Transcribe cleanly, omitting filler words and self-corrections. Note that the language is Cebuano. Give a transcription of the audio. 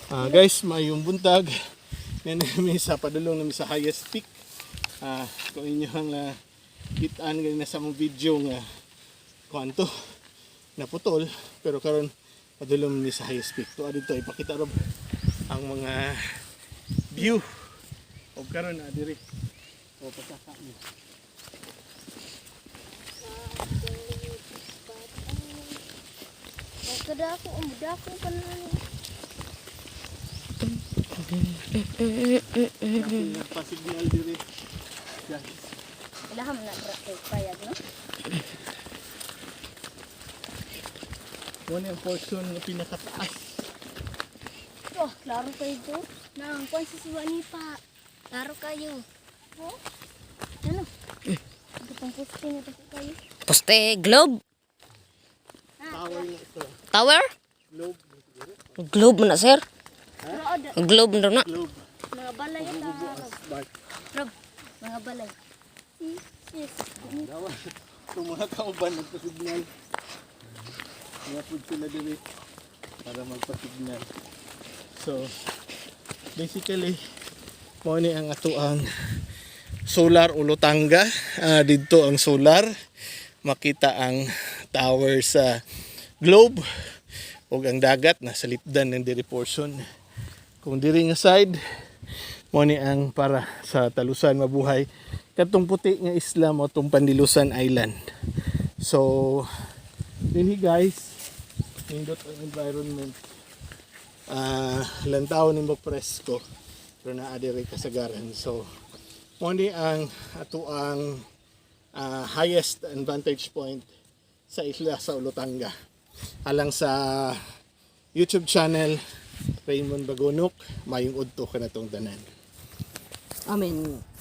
Ah, guys, maayong buntag. Nami sa padulong nami sa highest peak. Kung inyo ang kitaan ganina sa among video nga kuanto naputol, pero karon padulong mi sa highest peak. To dito ipakita rob ang mga view. Og karon na diri. O pasaka ni. Kadako, umudako pa na. Pasignal diri. Guys. Ilaham na bra kay payag, no? Mo ni ang portion nga pinakataas. Oh, klaro kayo do. Nang kwan sa suwani pa. Klaro kayo. Oh? Ano? Gatong poste na to kayo. Poste, globe, Tower na ito. Tower? Globe. Globe man na, sir. Rood, Globe na na. Globe. Mga balay ito. Bubuas. Bart. Rob, mga balay. Yes. Dawa. Kung mga kauban nagpasignal. Ngapod sila diri para magpasignal. So, basically, mao ni ang atoang Solar Olutanga. Ah, didto ang solar. Makita ang tower sa globe ug ang dagat nasa lipdan ng diri portion. Kung diri nga side, mao ni ang para sa Talusan, mabuhay. Katong puti nga isla mao tong Pandilusan Island. So, dinhi, guys, nindot ang environment. Ah, lantaw nimo presko pero naa diri kasagaran. So, mao ni ang atoang highest vantage point sa isla sa Olutanga. Alang sa YouTube channel Raymond Bagonok, maayong udto kanatong tanan. Amen.